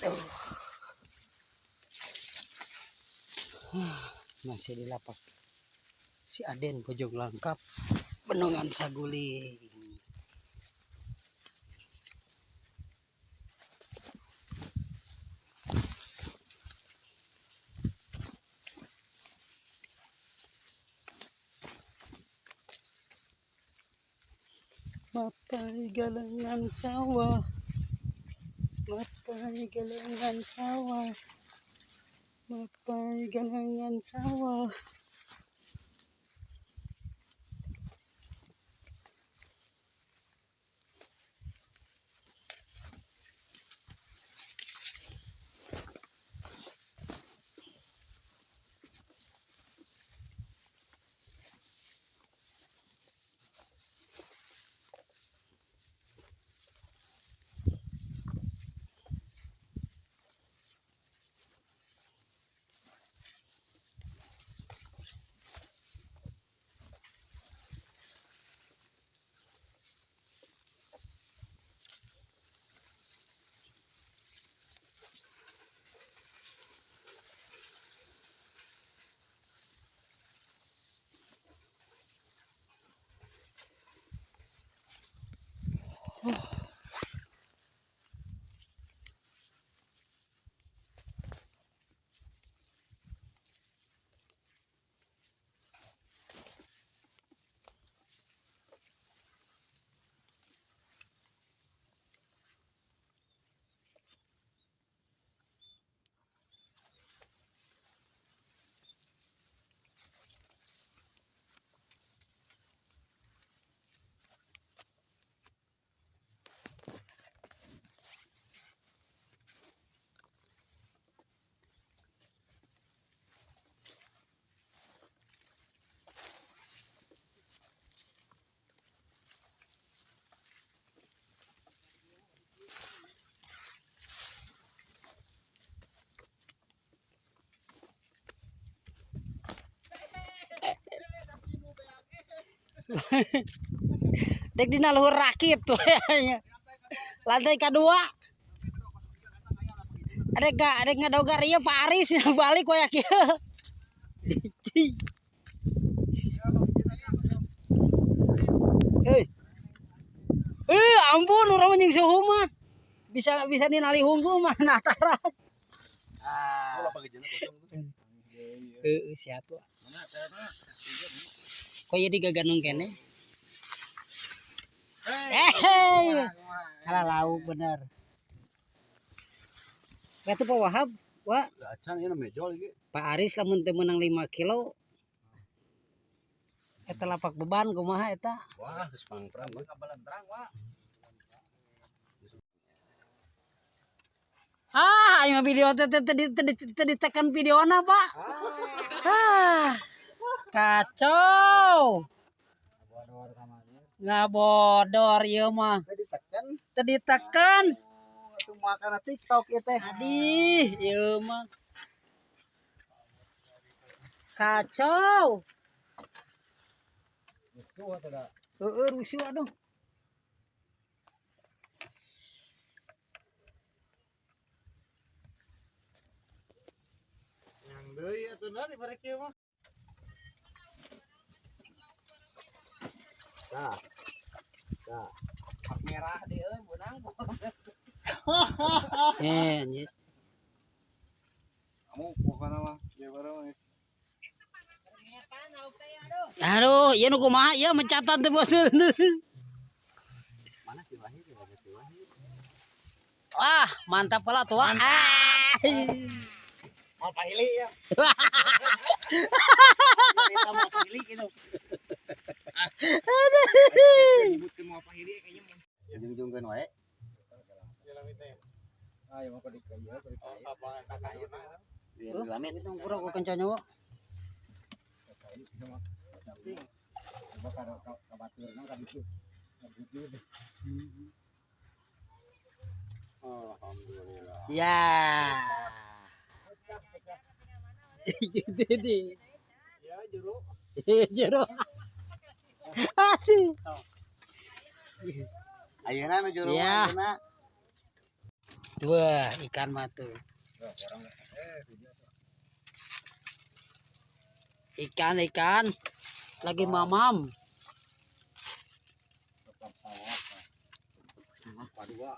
Aduh. Masih di lapak si Aden Bojong Langkap, Bendungan Saguling. Mapai galangan sawah, mapai galangan sawah, mapai galangan sawah. Dek dina luhur rakit lantai kedua. Adek gak, adek ngadogar ieu Pak Aris balik koyak kieu. Hei. Ampun urang mah jeung suhu mah. Bisa bisa ninali hungkul mah nataran. Ah. Heeh, siap. Kok jadi gaganung kene? Eh, alah lauk bener. Itu Pak Wahab, Wah. Pak Aris lamun teu meunang 5 kilo. Eta lapak beban kumaha eta? Wah, geus pangprang mah. Ah, aing mah video teh teu ditekan videona, Pak. Ah. Kacau. Ngabodor ieu mah. Teu ditekan. Teu ditekan. Atuh makan TikTok ieu teh. Adih, ieu mah. Kacau. Heeh, rusuh aduh. Yang deui atuh na di barek ieu mah. Tah. Tah. Merah di euy beunang. Eh, anjir. Kamu pokona mah ieu barang mah. Aduh, ieu nu kumaha ieu mencatat teh bos. Mana si Wahid? Ya, si Wahid. Wah, mantap pula tuh. Ah. Mau pahili ya. Kita mau pahili gitu. Nyebutkeun mau pahili kayaknya mah. Jungjungkeun wae. Ayo mau ke ieu ke Tuh, itu kurang ku kencanya, Wak. Alhamdulillah. Ya. Gitu deh. Ya juru. Jero. Aduh. Ayeuna nu juru Ya. ayeuna. Wah, ikan mah tuh. Ikan ikan lagi mamam. Dua.